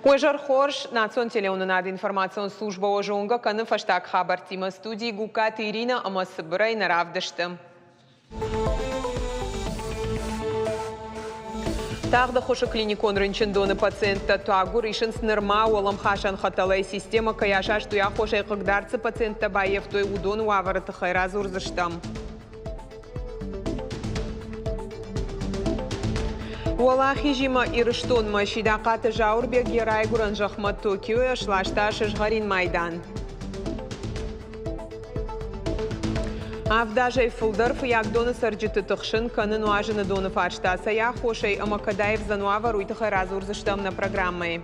Уӕ зӕр хорз! Национ телеуынынады информацион службӕ уӕ зонгӕ кӕны фӕстаг хабӕрттимӕ студийы Гугкаты Иринӕ ӕмӕ цыбырӕй нӕ равдысты. Тагъд ӕххуысы клиникон рынчындоны пациенттӕ туаггуыр исынц нырма уӕлӕмхасӕн хӕтӕлӕй системӕ кӕй асаст, уый аххосӕй хъыгдард цы пациенттӕ баййӕфтой, уыдоны уавӕры тыххӕй радзурдзыстӕм. Уӕлахизимӕ Ирыстонмӕ Сидахъаты Зауырбег йӕ райгуырӕн зӕхмӕ Токиойӕ сласта сызгъӕрин майдан. Авд азӕй фылдӕр Фыййагдоны цӕрджыты тыхсын кӕны нуазыны доны фарста. Цӕй аххосӕй ӕмӕ кӕд аивдзӕн уавӕр, уый тыххӕй радзурдзыстӕм нӕ программӕйы.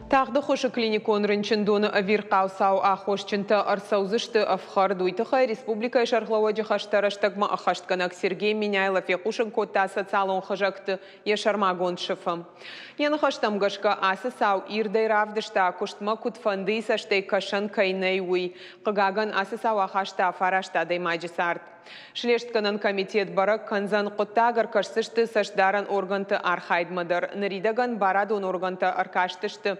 Тагъды хуысы клиникон рынчындоны ӕвирхъау цау аххосджынтӕ ӕрцӕудзысты ӕфхӕрд. Уый тыххӕй республикӕйы сӕргълӕууӕджы хӕстӕ рӕстӕгмӕ ӕххӕстгӕнӕг Сергей Меняйло фехъусын кодта социалон хызӕгты йӕ сӕрмагонд сыфы. Йӕ ныхӕстӕм гӕсгӕ, ацы цау ирдӕй равдыста, куыстмӕ куыдфӕндыйы цӕстӕй кӕсӕн кӕй нӕй, уый. Хъыгагӕн, ацы цау ахаста фараст адӕймаджы цард. Слестгӕнӕн комитет бӕрӕг кӕндзӕн хъуыддаг, ӕркӕсдзысты цӕстдарӕн органты архайдмӕ дӕр. Ныридӕгӕн барадон органтӕ ӕркастысты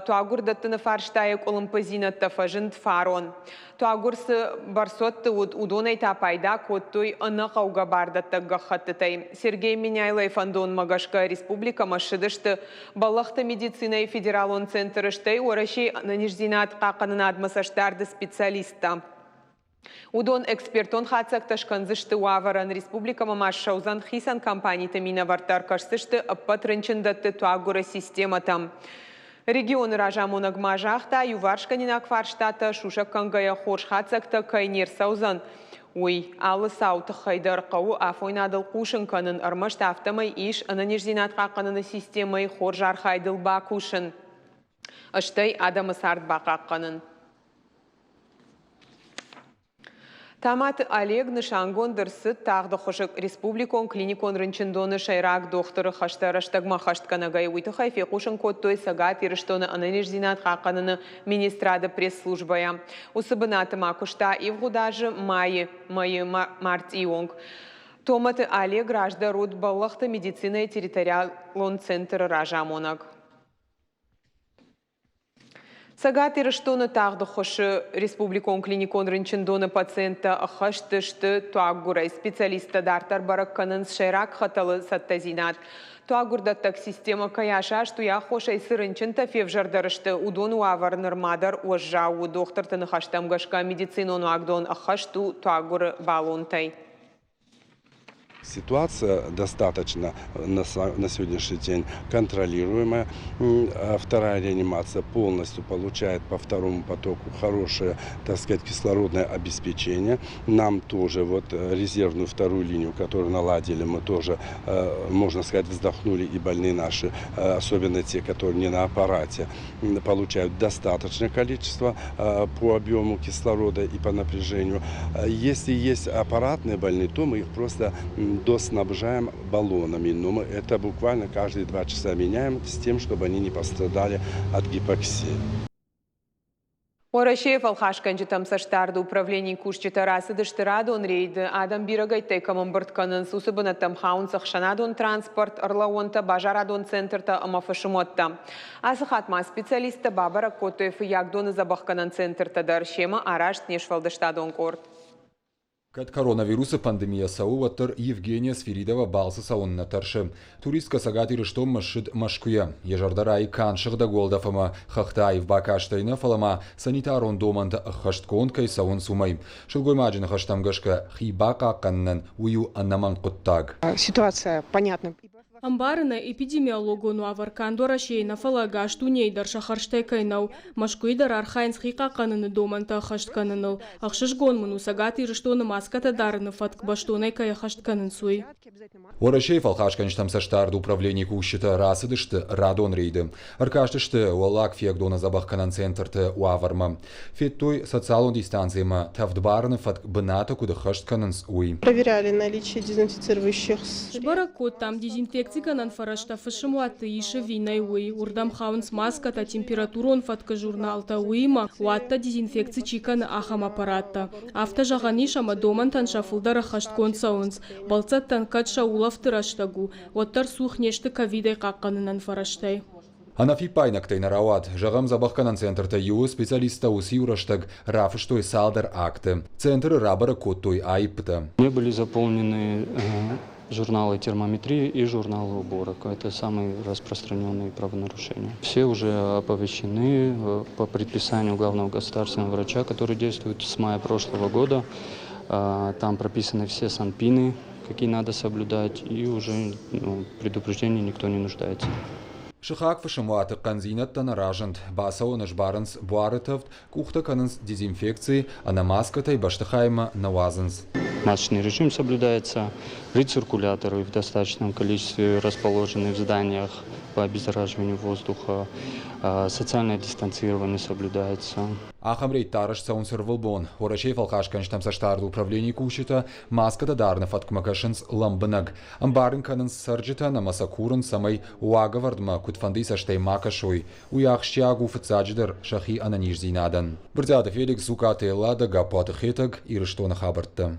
туаггуыр дӕттыны фарстайы къуылымпыдзинӕдтӕ фӕзынд фарон. Туаггуыр цы бӕрцуӕтты уыд, уыдонӕй та пайда кодтой ӕнӕхъӕугӕ бардӕттӕг гӕххӕттытӕй. Сергей Меняйлойы фӕндонмӕ гӕсгӕ республикӕмӕ ссыдысты бӕллӕхты медицинӕйы федералон центры, стӕй Уӕрӕсейы ӕнӕниздзинад хъахъхъӕнынадмӕ цӕстдарды специалисттӕ. Уыдон экспертон хатдзӕгтӕ скӕндзысты уавӕрӕн, республикӕмӕ ма ссӕудзӕн хицӕн компаниты минӕвӕрттӕ ӕркӕсдзысты ӕппӕт рынчындӕтты туаггуыры системӕтӕм. Регионы разамонӕг ма загъта, иуварсгӕнинаг фарстатӕ сусӕг кӕнгӕйӕ хорз хатдзӕгтӕ кӕй не рцӕудзӕн, уый. Алы цауы тыххӕй дӕр хъӕуы афойнадыл хъусын кӕнын, ӕрмӕст афтӕмӕй ис ӕнӕниздзинад хъахъхъӕныны системӕйы хорз архайдыл бакусын, стӕй адӕмы цард бахъахъхъӕнын. Таматы Олег нысангонд ӕрцыд тагъды хуызы республикон клиникон рынчындоны сӕйраг дохтыры хӕстӕ рӕстӕгмӕ ӕххӕстгӕнӕгӕй. Уый тыххӕй фехъусын кодтой Цӕгат Ирыстоны ӕнӕниздзинад хъахъхъӕныны министрады пресс-службӕйӕ. Уыцы бынаты ма куыста ивгъуыд азы майы мӕйы мартъийы онг. Томаты Олег раздӕр уыд бӕллӕхты медицинӕйы территориалон центры разамонӕг. Цӕгат Ирыстоны тагъд ӕххуысы республикон клиникон рынчындоны пациенттӕ ӕххӕст сты туаггуырӕй. Специалисттӕ дарддӕр бӕрӕг кӕнынц сӕйраг хӕтӕлы цӕттӕдзинад. Туаггуырдӕттӕг системӕ кӕй асаст, уый аххосӕй цы рынчынтӕ февзӕрдӕр сты, уыдоны уавӕр нырма дӕр уӕззау у. Дохтырты ныхӕстӕм гӕсгӕ медицинон уагдон ӕххӕст у туаггуыры баллонтӕй. Ситуация достаточно на сегодняшний день контролируемая. Вторая реанимация полностью получает по второму потоку хорошее, так сказать, кислородное обеспечение. Нам тоже вот резервную вторую линию, которую наладили, мы тоже, можно сказать, вздохнули, и больные наши, особенно те, которые не на аппарате, получают достаточное количество по объему кислорода и по напряжению. Если есть аппаратные больные, то мы их просто доснабжаем баллонами. Но мы это буквально каждые 2 часа меняем с тем, чтобы они не пострадали от гипоксии. Уӕрӕсейы фӕлхасгӕнджытӕм цӕстдарды управленийы кусджытӕ рацыдысты радон рейды. Адӕм бирӕгӕйттӕй кӕм ӕмбырд кӕнынц, уыцы бынӕттӕм хауынц ӕхсӕнадон транспорт, ӕрлӕууӕнтӕ, базарадон центртӕ ӕмӕ фысымуӕттӕ. Ацы хатт ма специалисттӕ бабӕрӕг кодтой Фыййагдоны дзӕбӕхгӕнӕн центртӕ дӕр, семӕ арӕзт не сфӕлдыстадон къорд. Кӕд коронавирусы пандемийӕ цӕуы, уӕддӕр Евгения Свиридова балцы цӕуын нӕ тӕрсы. Туристкӕ Цӕгат Ирыстонмӕ ссыд Мӕскуыйӕ. Йӕ зӕрдӕ райы канд сыгъдӕг уӕлдӕф ӕмӕ хӕхты аив бакастӕй нӕ, фӕлӕ ма санитарон домӕнтӕ ӕххӕстгонд кӕй цӕуынц, уымӕй. Сылгоймаджы ныхӕстӕм гӕсгӕ, хи бахъахъхъӕнынӕн уый у ӕнӕмӕнг хъуыддаг. Ситуация понятна. Ӕмбарын ӕй, эпидемиологон уавӕр канд Уӕрӕсейы нӕ, фӕлӕ ӕгас дунейы дӕр сӕ хӕрзтӕй кӕй нӕу. Мӕскуыйы дӕр архайынц хи хъахъхъӕныны домӕнтӕ ӕххӕст кӕныныл. Ӕхсызгон мын у, Цӕгат Ирыстоны маскӕтӕ дарыны фӕтк бӕстонӕй кӕй ӕххӕст кӕнынц, уый. Уӕрӕсейы фӕлхасгӕнджытӕм цӕстдарды управленийы кусджытӕ рацыдысты радон рейды. Ӕркастысты Уӕллаг Фиагдоны дзӕбӕхгӕнӕн центрты уавӕрмӕ. Федтой, социалон дистанцимӕ тӕвдбарыны фӕтк бынаты куыд ӕххӕст кӕнынц, уый. Проверяли наличие дезинфицирующих Сбӕрӕг кодтам, дезинфекцигӕнӕн фӕрӕзтӕ фысымуӕтты ис ӕви нӕй, уый. Уырдӕм хауынц маскӕтӕ, температурон фӕткы журналтӕ, уыимӕ, уӕттӕ дезинфекци чи кӕны, ахӕм аппараттӕ. Афтӕ зӕгъӕн ис, ӕмӕ домӕнтӕн сӕ фылдӕр ӕххӕстгонд цӕуынц. Бӕлццӕттӕн кӕд сӕ улӕфты рӕстӕг у, уӕддӕр цух не сты ковидӕй хъахъхъӕнынӕн фӕрӕзтӕй. Ӕнӕфиппаинӕгтӕй нӕ рауад. Зӕгъӕм, дзӕбӕхгӕнӕн центртӕй иуы специалисттӕ уыцы-иу рӕстӕг рафыстой цалдӕр акты. Центры рабӕрӕг кодтой аиппытӕ. Не были заполнены журналы термометрии и журналы уборок. Это самые распространенные правонарушения. Все уже оповещены по предписанию главного государственного врача, который действует с мая прошлого года. Там прописаны все санпины, какие надо соблюдать, и уже, ну, предупреждений никто не нуждается. Сыхаг фысымуаты хъӕндзинӕдтӕ нӕ разынд. Бацӕуӕны сбарынц буары тӕвд, къухтӕ кӕнынц дезинфекци, ӕнӕ маскӕтӕй бӕстыхаймӕ нӕ уадзынц. Масочный режим соблюдается, рециркуляторы в достаточном количестве расположены в зданиях по обеззараживанию воздуха, социальное дистанцирование соблюдается. Ахӕм рейдтӕ арӕзт цӕуынц ӕрвылбон. Уӕрӕсейы фӕлхасгӕнджытӕм цӕстдарды управленийы кусджытӕ маскӕтӕ дарыны фӕткмӕ кӕсынц лӕмбынӕг. Ӕмбарын кӕнынц цӕрджытӕн ӕмӕ сӕ курынц, цӕмӕй уагӕвӕрдмӕ куыдфӕндыйы цӕстӕй ма кӕсой. Уый ахсджиаг у фыццаджыдӕр сӕхи ӕнӕниздзинадӕн. Брытъиаты Феликс, Сукаты Эллада, Гаппуаты Хетӕг, Ирыстоны хабӕрттӕ.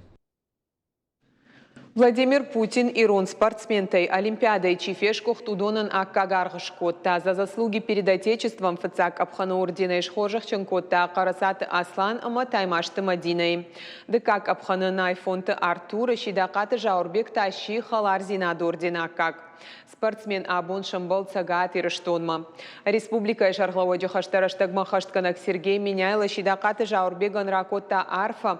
Владимир Путин ирон спортсментӕй Олимпиадӕйы чи фесгуыхт, уыдонӕн аккаг аргъ скодта. За заслуги перед Отечеством фыццаг къӕпхӕны орденӕй схорзӕхджын кодта Хъӕрӕцаты Аслан ӕмӕ Таймазты Мӕдинӕйы. Дыккаг къӕпхӕны Найфонты Артуры, Сидахъаты Зауырбег та сси Хӕлардзинады ордены аккаг. Спортсмен абон сӕмбӕлд Цӕгат Ирыстонмӕ. Республикӕйы сӕргълӕууӕджы хӕстӕ рӕстӕгмӕ ӕххӕстгӕнӕг Сергей Меняйло Сидахъаты Зауырбегӕн ракодта арфӕ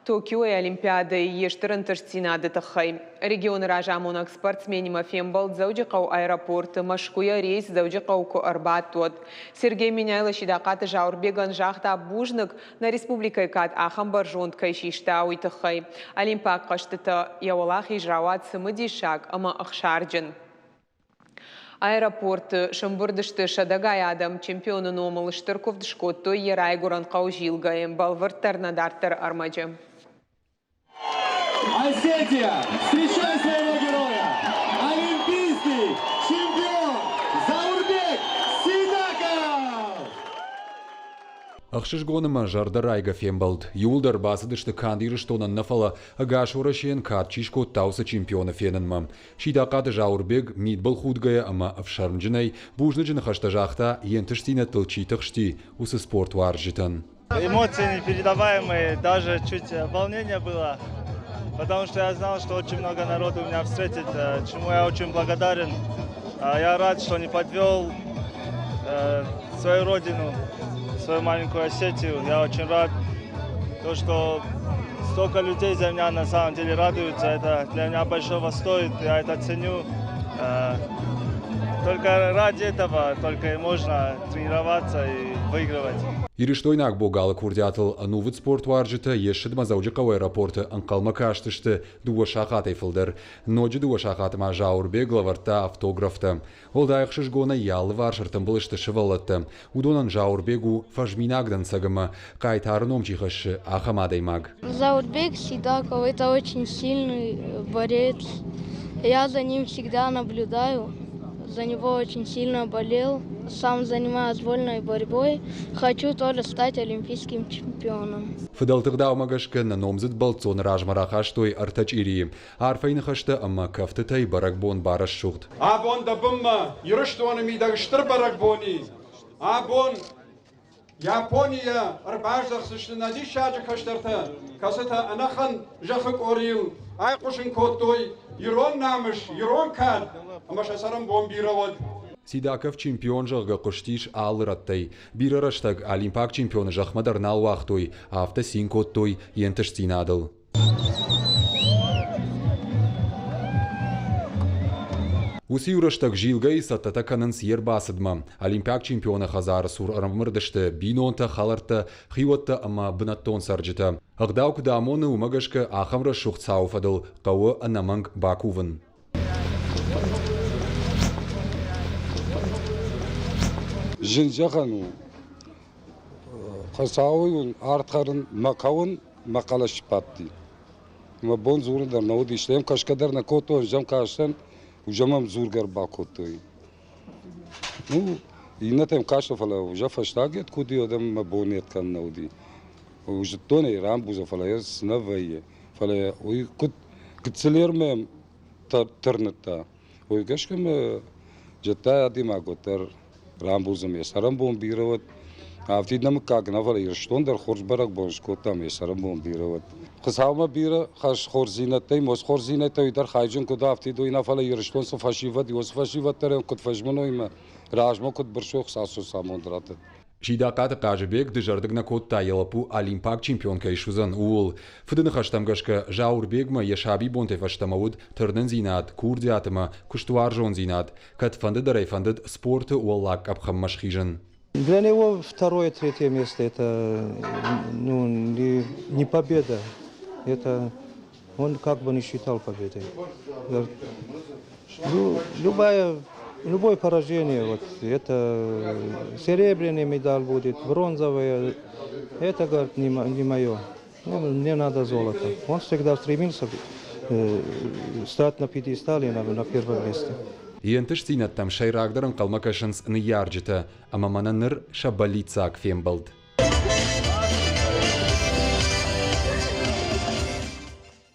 Токиойы Олимпиадӕйы йе стыр ӕнтыстдзинады тыххӕй. Регионы разамонӕг спортсменимӕ фембӕлд Дзӕуджыхъӕуы аэропорты Мӕскуыйӕ рейс Дзӕуджыхъӕуы куы ӕрбадт, уӕд. Сергей Меняйло Сидахъаты Зауырбегӕн загъта бузныг, нӕ республикӕйы кад ахӕм бӕрзонд кӕй систа, уый тыххӕй. Олимпаг хъӕзтыты йӕ уӕлахиз рауад цымыдисаг ӕмӕ ӕхсарджын. Аэропорты сӕмбырд сты сӕдӕгай адӕм. Чемпионы номыл стыр куывд скодтой йӕ райгуырӕн хъӕу Зилгӕйы. Бӕлвырддӕр нӕ дарддӕры ӕрмӕджы. Осетия, встречай своего героя! Олимпийский чемпион Заурбек Сидаков! Ӕхсызгон ӕмӕ зӕрдӕрайгӕ фембӕлд. Иууылдӕр бацыдысты канд Ирыстонӕн нӕ, фӕлӕ ӕгас Уӕрӕсейӕн кад чи скодта, уыцы чемпионы фенынмӕ. Сидахъаты Зауырбег мидбылхудгӕйӕ ӕмӕ ӕфсӕрмджынӕй бузныджы ныхӕстӕ загъта, йе нтыстдзинӕдтыл чи тыхсти, уыцы спортуарзджытӕн. Эмоции непередаваемые, даже чуть волнение было, потому что я знал, что очень много народу меня встретит, чему я очень благодарен. Я рад, что не подвел свою родину, свою маленькую Осетию. Я очень рад, то, что столько людей за меня на самом деле радуются. Это для меня большого стоит, я это ценю. Только ради этого только и можно тренироваться и выигрывать. Ирыстойнаг богалы курдиатыл ӕнувыд спортуарзджытӕ йе ссыдмӕ Дзӕуджыхъӕуы аэропорты ӕнхъӕлмӕ кастысты дыууӕ сахатӕй фылдӕр. Ноджы дыууӕ сахаты ма Зауырбег лӕвӕрдта автографтӕ. Уӕлдай ӕхсызгонӕй йӕ алыварс ӕртымбыл сты сывӕллӕттӕ. Уыдонӕн Зауырбег у фӕзминаг дӕнцӕг ӕмӕ, хъайтары ном чи хӕссы, ахӕм адӕймаг. Заурбек Сидаков – это очень сильный борец. Я за ним всегда наблюдаю. За него очень сильно болел. Сам занимаюсь вольной борьбой. Хочу тоже стать олимпийским чемпионом. Фыдӕлты гъдаумӕ гӕсгӕ нӕ номдзыд бӕлццоны размӕ рахастой ӕртӕ чъирийы. Арфӕйы ныхӕстӕ ӕмӕ кӕфтытӕй бӕрӕгбон барӕсугъд. Абон дӕ бынмӕ Ирыстоны мидӕг стыр бӕрӕгбон и. Абон Японийӕ ӕрбаздӕхдзысты нӕ диссаджы кӕстӕртӕ, кӕцытӕ ӕнӕхъӕн зӕххы къорийыл айхъуысын кодтой ирон намыс, ирон кад ӕмӕ сӕ цӕрӕнбон бирӕ уӕд. Сидаков чемпион, зӕгъгӕ, хъуыстис алы рӕттӕй. Бирӕ рӕстӕг олимпаг чемпионы зӕхмӕ дӕр нал уагътой, афтӕ цин кодтой йе нтыстдзинадыл. Уыцы иу рӕстӕг Зилгӕйы цӕттӕтӕ кӕнынц йе рбацыдмӕ. Олимпиаг чемпионы хӕдзары цур ӕрӕмбырд сты бинонтӕ, хӕлӕрттӕ, хиуӕттӕ ӕмӕ бынӕттон цӕрджытӕ. Ӕгъдау куыд амоны, уымӕ гӕсгӕ ахӕм рӕсугъд цауы фӕдыл хъӕуы ӕнӕмӕнг бакувын. Зын зӕгъӕн у, Хуыцауы йын ард хӕрын мӕ кӕуын мӕ хъӕлӕс сбадти. Мӕ бон дзурын дӕр нӕ уыди, стӕй йӕм кӕсгӕ дӕр нӕ кодтон, ӕз ӕм кастӕн, уже мӕм дзургӕ ӕрбакодтой. Ну, иннӕтӕм кастӕн, фӕлӕ уже фӕстаг йед куы уыди, уӕд ӕм мӕ бон йед кӕнын нӕ уыди. Зыдтон ӕй, рамбуза, фӕлӕ ӕз нӕ вӕййы. Фӕлӕ уый куыд гыццылер мӕм тырныдта, уый гӕсгӕ мӕ зыдта адӕймаг уӕддӕр рамбулдзӕн йӕ цӕрӕнбон бирӕ уӕд. Афтид нӕ мыггаг нӕ, фӕлӕ Ирыстон дӕр хорз бӕрӕгбон скодтам, йӕ цӕрӕнбон бирӕ уӕд. Хуыцаумӕ бирӕ хӕс хорздзинӕдтӕй, мос хорздзинӕдтӕй уый дӕр хайджын куыд афтид уый нӕ, фӕлӕ Ирыстон цы фӕсивӕд, уыцы фӕсивӕд дӕр куыд фӕзмыной ӕмӕ размӕ куыд бырсой, Хуыцау сын амонд раттӕд. Сидахъаты Хъазыбег дызӕрдыг нӕ кодта, йӕ лӕппу олимпаг чемпион кӕй суыдзӕн, ууыл. Фыды ныхӕстӕм гӕсгӕ, Зауырбегмӕ йӕ сабибонтӕй фӕстӕмӕ уыд тырнындзинад, курдиат ӕмӕ куыстуарзондзинад, кӕд фӕндыдӕр ӕй фӕндыд спорты уӕллаг къӕпхӕнмӕ схизын. Для него второе, третье место это ну, не победа. Это он как бы не считал победой. Ну, любое поражение, вот, это серебряный медаль будет, бронзовая, это, говорит, не мое. Ну, мне надо золото. Он всегда стремился стать на пьедестале, на первом месте. Йе нтыстдзинӕдтӕм сӕйрагдӕр ӕнхъӕлмӕ кӕсынц ныййарджытӕ, ӕмӕ мӕнӕ ныр сӕ бӕллиццаг фембӕлд.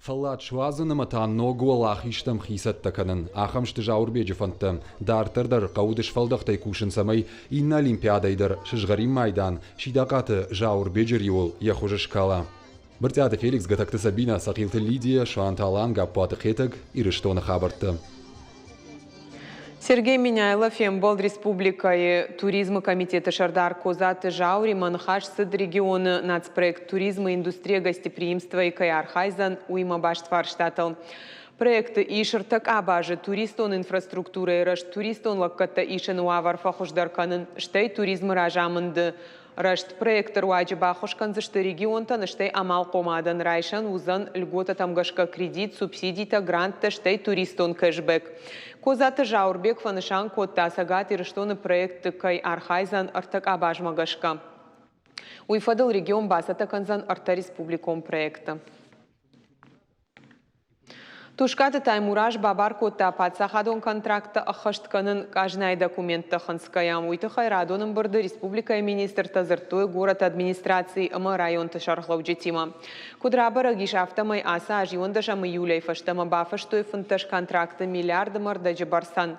Фӕллад суадзын ӕмӕ та ног уӕлахизтӕм хицӕттӕ кӕнын. Ахӕм сты Зауырбеджы фӕндтӕ. Дарддӕр дӕр хъӕуы дысфӕлдӕхтӕй кусын, цӕмӕй иннӕ Олимпиадӕйы дӕр сызгъӕрин майдан Сидахъаты Зауырбеджы риуыл йӕ хуыз скала. Брытъиаты Феликс, Гӕтӕгты Сабинӕ, Цӕхилты Лидия, Суанты Алан, Гаппуаты Хетӕг, Ирыстоны хабӕрттӕ. Сергей Меняйло фембӕлд республикӕйы туризмы комитеты сӕрдар Козаты Зауримӕ. Ныхас цыд регионы нацпроект «Туризм и индустрия гостеприимства»-йы кӕй архайдзӕн, уыимӕ баст фарстатыл. Проекты ис ӕртӕ къабазы туристон инфраструктурӕйы рӕзт, туристон лӕггӕдтӕ исыны уавӕр фӕхуыздӕр кӕнын, стӕй туризмы разамынды рӕзт. Проекты руаджы баххуыс кӕндзысты регионтӕн, стӕй амалхъомадӕн райсӕн уыдзӕн льготӕтӕм гӕсгӕ кредит, субсидитӕ, гранттӕ, стӕй туристон кэшбэк. Козаты Зауырбег фӕнысан кодта, Цӕгат Ирыстоны проекты кӕй архайдзӕн ӕртӕ къабазмӕ гӕсгӕ. Уый фӕдыл регион бацӕттӕ кӕндзӕн ӕртӕ республикон проекты. Тускъаты Таймураз бабар кодта паддзахадон контракттӕ ӕххӕст кӕнын къазнайы документтӕ хынцгӕйӕ. Уый тыххӕй радон ӕмбырды республикӕйы министртӕ дзырдтой горӕты администрацийы ӕмӕ районты сӕргълӕуджытимӕ. Куыд рабӕрӕг ис, афтӕмӕй ацы аз 11 июлӕй фӕстӕмӕ бафыстой 15 контракты миллиард ӕмӕ ӕрдӕджы бӕрцӕн.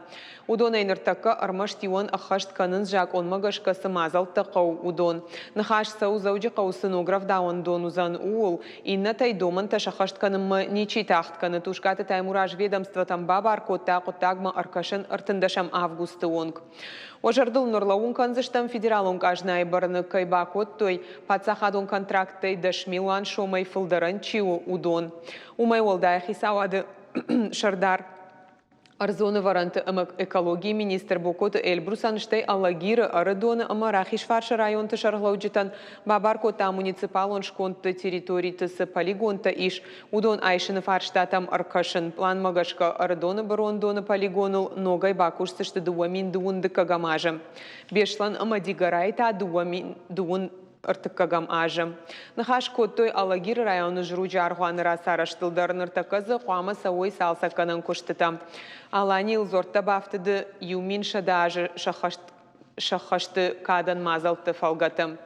Уыдонӕй ныртӕккӕ ӕрмӕст иуӕн ӕххӕст кӕнынц закъонмӕ гӕсгӕ цы мадзӕлттӕ хъӕуы, уыдон. Ныхас цӕуы Дзӕуджыхъӕуы цы ног рӕвдауӕндон уыдзӕн, ууыл. Иннӕтӕй домӕнтӕ сӕххӕст кӕнынмӕ ничи тагъд кӕны. Тускъаты Таймураз ведомствотӕм бабар кодта хъуыддагмӕ ӕркӕсын 13 августы онг. Уӕ зӕрдыл ныр лӕууын кӕндзыстӕм, федералон къазнайы бӕрны кӕй бакодтой, паддзахадон контракттӕй 10 милуан сомӕй фылдӕрӕн чи у, уыдон. Уымӕй уӕлдай хицауады сӕрдар Ӕрдзон ӕвӕрӕнты ӕмӕ экологийы министр Бокоты Эльбрусӕн, стӕй Алагиры, Ӕрыдоны ӕмӕ Рахизфарсы районты сӕргълӕуджытӕн бабар кодта муниципалон скондты территориты цы полигонтӕ ис, уыдон айсыны фарстатӕм ӕркӕсын. Пъланмӕ гӕсгӕ Ӕрыдоны бырондоны полигоныл ногӕй бакусдзысты 2012 азы. Беслӕн ӕмӕ Дигорайы та 2020 ӕртыккӕгӕм азы. Ныхас кодтой Алагиры районы Зруджы аргъуаны рацарӕзтыл дӕр. Ныртӕккӕ дзы хъуамӕ цӕуой цалцӕггӕнӕн куыстытӕ. Аланийыл дзуӕрттӕ бафтыды 1100 азы сӕххӕсты кадӕн мадзӕлтты фӕлгӕты.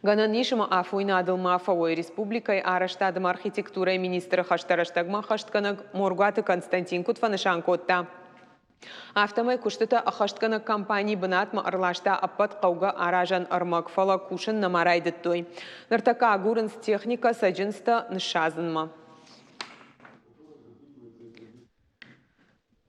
Гӕнӕн ис ӕмӕ афойнадыл ма фӕуой республикӕйы арӕзтад ӕмӕ архитектурӕйы министры хӕстӕ рӕстӕгмӕ ӕххӕстгӕнӕг Моргуаты Константин куыд фӕнысан кодта, Афтӕмӕй куыстытӕ ӕххӕстгӕнӕг компани бынатмӕ ӕрласта ӕппӕт хъӕугӕ аразӕн ӕрмӕг, фӕлӕ кусын нӕма райдыдтой. Ныртӕккӕ агурынц техникӕ цӕджындзтӕ ныссадзынмӕ.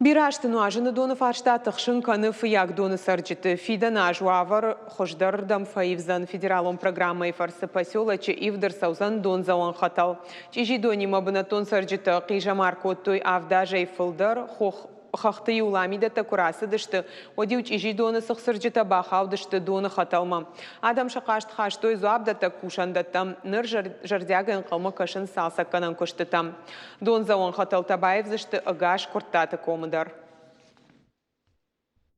Бирӕ азты нуазыны доны фарста тыхсын кӕны Фыййагдоны цӕрджыты. Фидӕн аз уавӕр хуыздӕрырдӕм фӕивдзӕн. Федералон программӕйы фӕрцы поселочы ивд ӕрцӕудзӕн дондзӕуӕн хӕтӕл. Чъизи донимӕ бынӕттон цӕрджытӕ хъизӕмар кодтой авд азӕй фылдӕр. Хох. Хӕхты-иу ламидӕттӕ куы рацыдысты, уӕд-иу чъизи доны цыхцырджытӕ бахаудысты доны хӕтӕлмӕ. Адӕм сӕ хъаст хастой дзуапдӕттӕг кусӕндӕттӕм. Ныр зӕрдиагӕй ӕнхъӕлмӕ кӕсынц цалцӕггӕнӕн куыстытӕм. Дондзӕуӕн хӕтӕлтӕ баивдзысты ӕгас Куырттаты комы дӕр.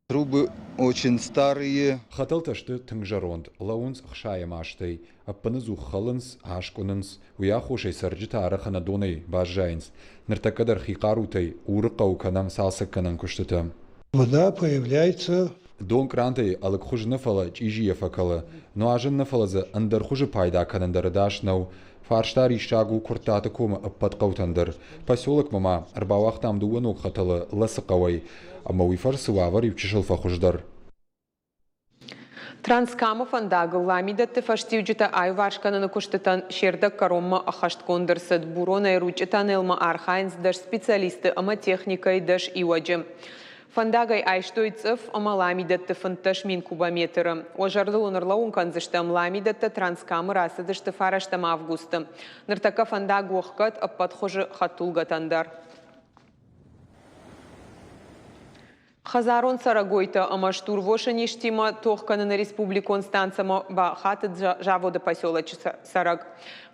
Трубы очень старые. Хӕтӕлтӕ сты тынг зӕронд, лӕууынц ӕхсайӕм азтӕй, ӕппыныдзух хӕлынц, аскъуынынц, уый аххосӕй цӕрджытӕ арӕх ӕнӕдонӕй баззайынц. Ныртӕккӕ дӕр хи хъарутӕй Уры хъӕуы кӕнӕм цалцӕггӕнӕн куыстытӕ. Вода появляется. Дон кърантӕй ӕлыгхуыз нӕ, фӕлӕ чъизийӕ фӕкӕлы. Нуазын нӕ, фӕлӕ дзы ӕндӕр хуызы пайда кӕнын дӕр ӕдас нӕу. Фарста риссаг у Куырттаты комы ӕппӕт хъӕутӕн дӕр. Поселокмӕ ма ӕрбауагътам дыууӕ ног хӕтӕлы Лӕцы хъӕуӕй, ӕмӕ уый фӕрцы уавӕр иу чысыл фӕхуыздӕр. Транскамы фӕндагыл ламидӕтты фӕстиуджытӕ аиуварс кӕныны куыстытӕн се рдӕг кӕронмӕ ӕххӕстгонд ӕрцыд. Буронӕй Ручъы тоннелмӕ архайынц 10 специалисты ӕмӕ техникӕйы 10 иуӕджы. Фӕндагӕй айстой цъыф ӕмӕ ламидӕтты 15 000 кубометры. Уӕ зӕрдыл уын ӕрлӕууын кӕндзыстӕм, ламидӕттӕ Транскамы рацыдысты фарӕстӕм августы. Ныртӕккӕ фӕндаг у ӕхгӕд ӕппӕт хуызы хӕдтулгӕтӕн дӕр. Хӕдзарон цӕрӕгойтӕ ӕмӕ стурвосы низтимӕ тох кӕныны республикон станцӕмӕ бахатыд заводы поселочы цӕрӕг.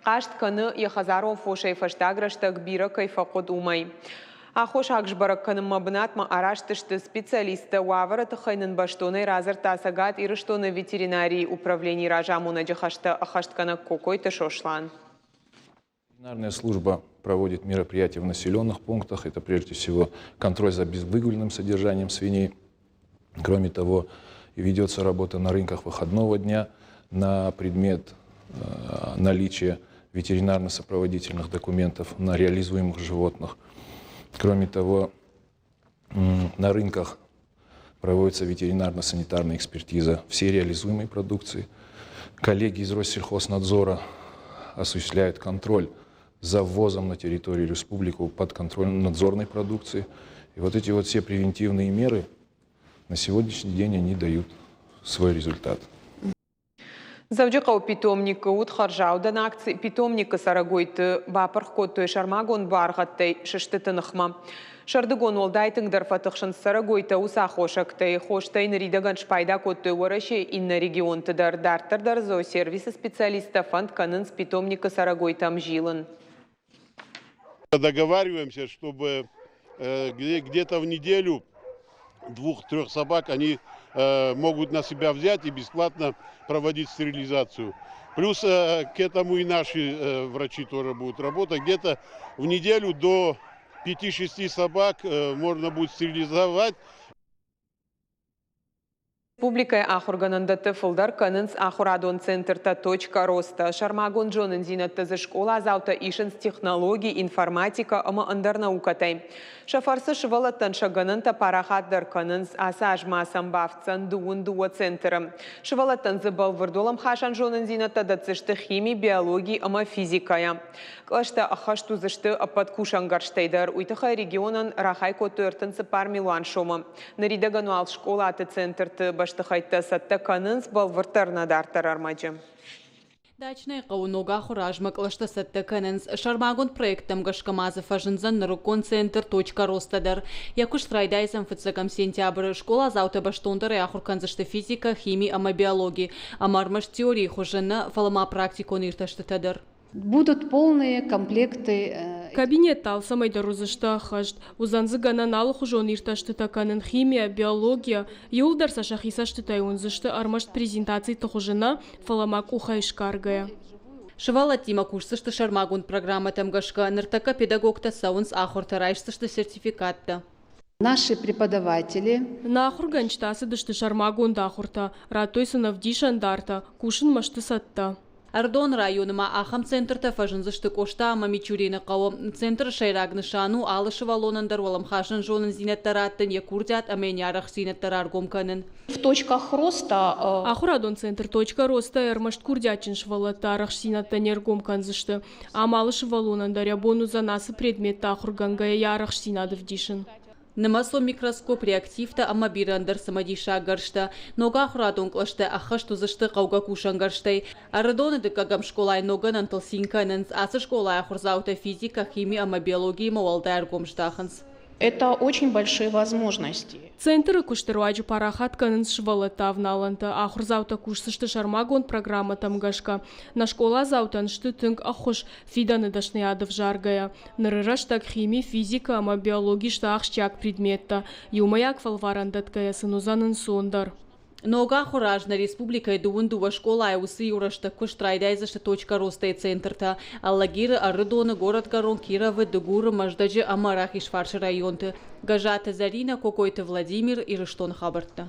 Хъаст кӕны, йӕ хӕдзарон фосӕй фӕстаг рӕстӕг бирӕ кӕй фӕхъуыд, уымӕй. Аххосаг сбӕрӕг кӕнынмӕ бынатмӕ араст сты специалисттӕ. Уавӕры тыххӕй нын бӕстонӕй радзырдта Цӕгат Ирыстоны ветеринарийы управленийы разамонӕджы хӕстӕ ӕххӕстгӕнӕг Кокойты Сослан. Ветеринарная служба проводит мероприятия в населенных пунктах. Это прежде всего контроль за безвыгульным содержанием свиней. Кроме того, ведется работа на рынках выходного дня на предмет наличия ветеринарно-сопроводительных документов на реализуемых животных. Кроме того, на рынках проводится ветеринарно-санитарная экспертиза всей реализуемой продукции. Коллеги из Россельхознадзора осуществляют контроль за ввозом на территорию республики под надзорной продукции. И вот эти вот все превентивные меры на сегодняшний день они дают свой результат. Дзӕуджыхъӕуы питомникы уыд хӕрзаудӕн акци. Питомникы цӕрӕгойты бапырх кодтой сӕрмагонд буаргъӕдтӕй сыстыты ныхмӕ. Сӕрдыгон уӕлдай тынгдӕр фӕтыхсынц цӕрӕгойтӕ уыцы аххосӕгтӕй. Хостӕй ныридӕгӕн спайда кодтой Уӕрӕсейы иннӕ регионты дӕр. Дарддӕр дӕр зоосервисы специалисттӕ фӕнд кӕнынц питомникы цӕрӕгойтӕм зилын. Договариваемся, чтобы где-то в неделю двух-трех собак они могут на себя взять и бесплатно проводить стерилизацию. Плюс к этому и наши врачи тоже будут работать. Где-то в неделю до 5-6 собак можно будет стерилизовать. Республикӕйы ахуыргӕнӕндӕтты фылдӕр кӕнынц ахуырадон центртӕ «Точка роста». Сӕрмагонд зонындзинӕдтӕ дзы скъоладзаутӕ исынц технологи, информатикӕ ӕмӕ ӕндӕр наукӕтӕй. Сӕ фӕрцы сывӕллӕттӕн сӕ гӕнӕнтӕ парахатдӕр кӕнынц. Ацы аз ма сӕм бафтдзӕн 22 центры. Сывӕллӕттӕн дзы бӕлвырд уӕлӕмхасӕн зонындзинӕдтӕ дӕтдзысты хими, биологи ӕмӕ физикӕйӕ. Кълӕстӕ ӕххӕст уыдзысты ӕппӕт кусӕнгӕрзтӕй дӕр. Уый тыххӕй регионӕн рахай кодтой 34 милуан сомы. Ныридӕгӕн уал скъолаты центрты бӕстыхӕйттӕ цӕттӕ кӕнынц бӕлвырддӕр нӕ дарддӕр ӕрмӕджы. Дачнӕйы хъӕуы ног ахуыры азмӕ кълӕстӕ цӕттӕ кӕнынц. Сӕрмагонд проекттӕм гӕсгӕ ма дзы фӕзындзӕн нырыккон центр «Точка роста» дӕр. Йӕ куыст райдайдзӕн фыццӕгӕм сентябры. Скъоладзаутӕ бӕстондӕрӕй ахуыр кӕндзысты физикӕ, хими ӕмӕ биологи. Ӕмӕ ӕрмӕст теорийы хуызы нӕ, фӕлӕ ма практикон иртӕстытӕ дӕр. Будут полные комплекты. Кабинеттӕ алцӕмӕй дӕр уыдзысты ӕххӕст. Уыдзӕн дзы гӕнӕн алыхуызон иртӕстытӕ кӕнын химийӕ, биологийӕ. Иуылдӕр сӕ сӕхи цӕстытӕй уындзысты ӕрмӕст презентациты хуызы нӕ, фӕлӕ ма къухӕй сгаргӕйӕ. Сывӕллӕттимӕ кусдзысты сӕрмагонд программӕтӕм гӕсгӕ. Ныртӕккӕ педагогтӕ цӕуынц ахуыртӕ, райсдзысты сертификаттӕ. Наши преподаватели. Нӕ ахуыргӕнджытӕ ацыдысты сӕрмагонд ахуыртӕ, радтой сын ӕвдисӕндартӕ, кусынмӕ сты цӕттӕ. Ӕрыдоны районы ма ахӕм центртӕ фӕзындзысты Къоста ӕмӕ Мичурины хъӕуы. Центры сӕйраг нысан у алы сывӕллонӕн дӕр уӕлӕмхасӕн зонындзинӕдтӕ раттын, йӕ курдиат ӕмӕ йын йӕ арӕхстдзинӕдтӕ раргом кӕнын. В точках роста. Ахуырадон центр «Точка роста» ӕрмӕст курдиатджын сывӕллӕтты арӕхстдзинӕдтӕ не ргом кӕндзысты. Ам алы сывӕллонӕн дӕр йӕ бон уыдзӕн ацы предметтӕ ахуыргӕнгӕйӕ йӕ арӕхстдзинад ӕвдисын. Нымӕцон микроскоп, реактивтӕ ӕмӕ бирӕ ӕндӕр цымыдисаг гӕрзтӕ. Ног ахуырадон кълӕстӕ ӕххӕст уыдзысты хъӕугӕ кусӕнгӕрзтӕй. Ӕрыдоны дыккӕгӕм скъолайы ноггӕнӕнтыл цин кӕнынц. Ацы скъолайы ахуырдзаутӕ физикӕ, хими ӕмӕ биологиимӕ уӕлдай ӕргом здахынц. Это очень большие возможности. Центры куысты руаджы парахат кӕнынц сывӕллӕтты авналӕнтӕ, ахуырдзаутӕ кусдзысты сӕрмагонд программӕтӕм гӕсгӕ. Нӕ скъоладзаутӕн сты тынг ӕххуыс фидӕны дӕсныйад ӕвзаргӕйӕ. Ныры рӕстӕг хими, физикӕ ӕмӕ биологи сты ахсджиаг предметтӕ. Иумӕйаг фӕлварӕн дӕтгӕйӕ сын уыдзӕн ӕнцондӕр. Ног ахуыры аз нӕ республикӕйы 22 скъолайы уыцы иу рӕстӕг куыст райдайдзысты Точка роста-йы центртӕ Алагиры, Ӕрыдоны, Горӕтгӕрон, Кировы, Дыгуры, Мӕздӕджы ӕмӕ Рахизфарсы районты. Гӕззаты Зӕринӕ, Кокойты Владимир, Ирыстоны хабӕрттӕ.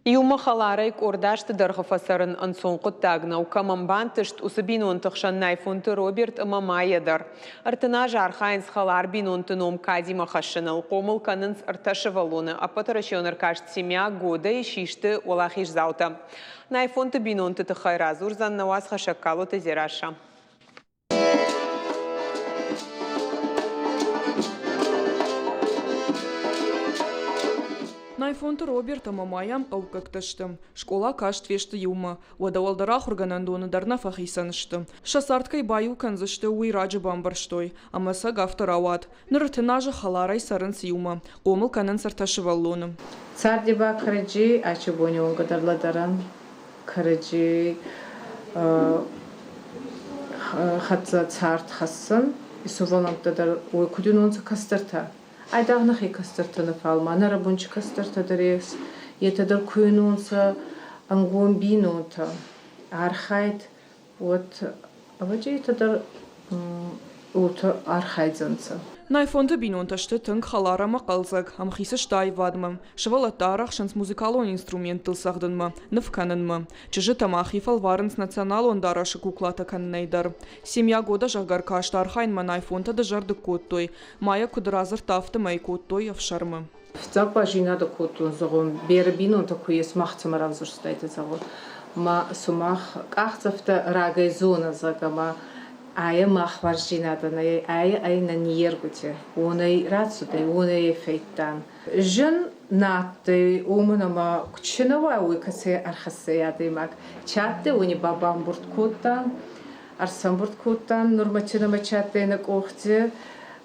Иумӕ хӕларӕй къорд азты дӕргъы фӕцӕрын ӕнцон хъуыддаг нӕу. Кӕмӕн бантыст, уыцы бинонты хсӕн Найфонты Роберт ӕмӕ Майя дӕр. 30 азы архайынц хӕлар бинонты ном кадимӕ хӕссыныл. Хъомыл кӕнынц ӕртӕ сывӕллоны. Ӕппӕтуӕрӕсеон ӕркаст «Семья года»-йы систы уӕлахиздзаутӕ. Найфонты бинонты тыххӕй радзурдзӕн нӕ уацхӕссӕг Калоты Дзерассӕ. Найфонты Роберт ӕмӕ Майя ӕмхъӕуккӕгтӕ сты. Скъола каст фесты иумӕ. Уӕдӕ уӕлдӕр ахуыргӕнӕндоны дӕр нӕ фӕхицӕн сты. Сӕ цард кӕй баиу кӕндзысты, уый раджы бамбӕрстой. Ӕмӕ цӕг афтӕ рауад. Ныр 30 азы хӕларӕй цӕрынц иумӕ. Хъомыл кӕнынц ӕртӕ сывӕллоны. Царди ба кӕрӕдзи ачи бони уӕнгӕ дӕр лӕдӕрӕн. Кӕрӕдзи хӕццӕ цард хӕссӕн. И сувӕллӕнттӕ дӕр уой куд уинонцӕ кӕстӕртӕ. Айдагъ нӕхе кӕстӕртӕ нӕ, фал ма нӕ рӕбунчи кӕстӕртӕ дӕр ес. Етӕ дӕр ку уинонцӕ ӕнгом бийнонтӕ, архайд, уӕд ӕвӕдзи етӕ дӕр уотӕ архайдзӕнцӕ. Найфонты бинонтӕ сты тынг хӕлар ӕмӕ хъӕлдзӕг, ӕмхиц сты аивадмӕ. Сывӕллӕттӕ арӕхсынц музыкалон инструменттыл цӕгъдынмӕ, ныв кӕнынмӕ. Чызджытӕ ма хи фӕлварынц националон дарӕсы куклатӕ кӕнынӕй дӕр. Семья года, зӕгъгӕ, ӕркаст архайынмӕ Найфонтӕ дызӕрдыг кодтой. Майя куыд радзырдта, афтӕмӕй кодтой ӕфсӕрмы. Фиццаг ба зийнадӕ кодтон, зӕгъун, берӕ бийнонтӕ ку ес, мах цӕмӕ равзурстайтӕ, зӕгъун. Ма сумах къахдзӕфтӕ рагӕй зонӕ, зӕгъгӕ, ма айӕ мах хуарздзийнадӕ нӕй, айӕ ӕй нӕ ниййергути. Уонӕй рацудӕй, уонӕй фӕйдтан. Зын нӕ адтӕй, уомӕн ӕма чи нӕ уа, уой кӕцӕй ӕрхӕссӕй адӕймаг. Чи адтӕй, уони ба бамбурд кодтан, ӕрсӕмбурд кодтан, нурмӕ чи нӕмӕ чи адтӕй нӕ къохти,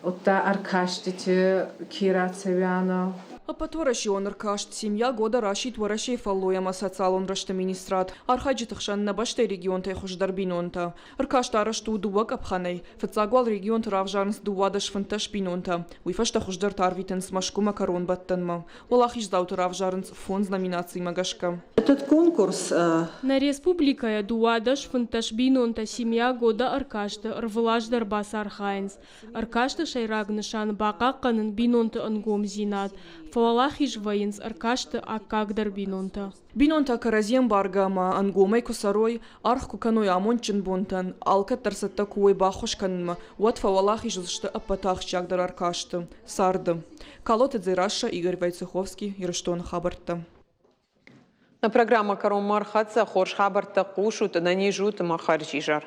удта ӕркастити ке рацӕуианӕ. Ӕппӕтуӕрӕсеон ӕркаст «Семья года» расидт Уӕрӕсейы фӕллой ӕмӕ социалон рӕзты министрад. Архайджыты хсӕн нӕ бӕстӕйы регионтӕй хуыздӕр бинонтӕ. Ӕркаст арӕзт у дыууӕ къӕпхӕнӕй. Фыццаг уал регионты равзарынц 12 15 бинонтӕ. Уый фӕстӕ хуыздӕртӕ арвитынц Мӕскуымӕ кӕронбӕттӕнмӕ. Уӕлахиздзауты равзарынц фондз номинацимӕ гӕсгӕ. Этот конкурс Нӕ республикӕйы 12 15 бинонтӕ «Семья года» ӕркасты ӕрвылаз дӕр бацархайынц. Ӕркасты сӕйраг нысан бахъахъхъӕнын бинонты ӕнгомдзинад. Фӕуӕлахиз вӕййынц ӕркасты аккагдӕр бинонтӕ. Бинонтӕ кӕрӕдзи ӕмбаргӕ ӕмӕ ӕнгомӕй куы цӕрой, аргъ куы кӕной амондджын бонтӕн, алкӕддӕр цӕттӕ куы уой баххуыс кӕнынмӕ, уӕд фӕуӕлахиз уыдзысты ӕппӕты ахсджиагдӕр ӕркасты – царды. Калоты Дзерассӕ, Игорь Войцеховский, Ирыстоны хабӕрттӕ. Нӕ программӕ кӕронмӕ ӕрхӕццӕ. Хорз хабӕрттӕ хъусут, ӕнӕниз ут ӕмӕ хӕрзизӕр.